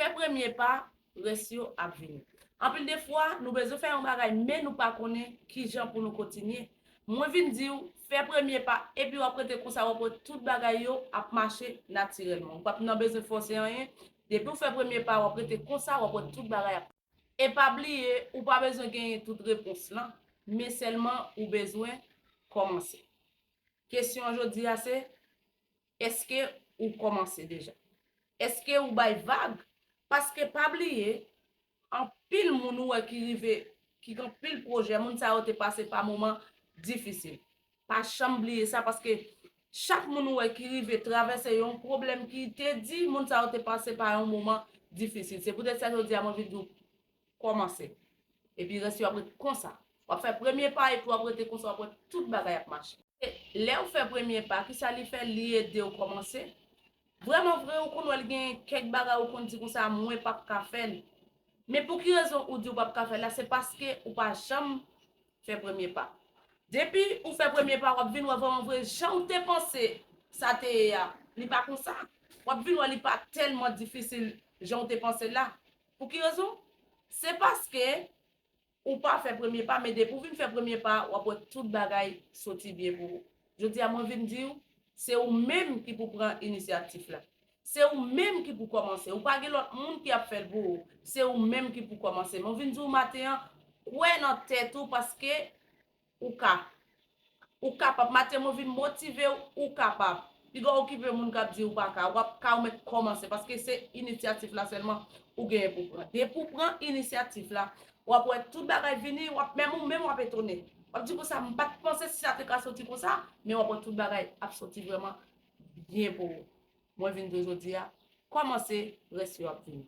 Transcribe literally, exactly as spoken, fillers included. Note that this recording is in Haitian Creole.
Fè premye pa, rès yo ap vini. Anpil de fwa, nou bezwen fè yon bagay, men nou pa konnen kijan pou nou kontinye. Mwen vin di w, fè premye pa, epi w ap rete konsa, w ap wè tout bagay yo ap mache natirèlman. Ou p ap nan bezwen fòse anyen. Depi w fè premye pa, w ap rete konsa, w ap wè tout bagay ap. E pa bliye, ou pa bezwen genyen tout repons lan, men sèlman ou bezwen kòmanse. Kesyon an jodi a se, èske ou kòmanse deja? Èske ou bay vag? Paske pa bliye, anpil moun ou wè ki rive, ki gen anpil pwojè, moun sa yo te pase pa moman difisil. Pa janm bliye sa, paske chak moun ou wè ki rive travèse yon pwoblèm ki te di, moun sa yo te pase pa yon moman difisil. Se poutèt sa jodi a mwen vin di w kòmanse. Epi rès yo ap ret konsa. W ap fè premye pa epi w ap rete konsa, w ap wè tout bagay ap mache. E lè w fè premye pa, kisa li fè? Li ede w kòmanse. Vrèman vre, ou konn wè l gen kèk bagay ou konn di konsa, mwen p ap ka fè l. Men pou ki rezon ou di w p ap ka fè l la? Se paske ou pa janm fè premye pa. Depi ou fè premye pa, w ap vin wè vrèman vre, jan ou te panse sa te ye a, li pa konsa. W ap vin wè li pa tèlman difisil jan ou te panse l la. Pou ki rezon? Se paske ou pa fè premye pa, men depi w vin fè premye pa, w ap wè tout bagay soti byen pou ou. Jodi a, mwen vin di w, se ou menm ki pou pran inisyatif la. Se ou menm ki pou kòmanse. Ou pa gen lòt moun ki ap fè l pou ou. Se ou menm ki pou kòmanse. Mwen vin di w maten an, kwè nan tèt ou paske ou ka. Ou kapab. Maten mwen vin motive w, ou kapab. Piga w okipe moun k ap di ou pa ka. W ap ka, ou mèt kòmanse paske se inisyatif la sèlman ou genyen pou pran. Depi w pran inisyatif la, w ap wè tout bagay vini, w ap, menm ou menm w ap etone. W ap di konsa, m pa t panse si sa te ka soti konsa, men w ap wè tout bagay ap soti vrèman byen pou ou. Mwen vin di w jodi a, kòmanse, rès yo ap vini.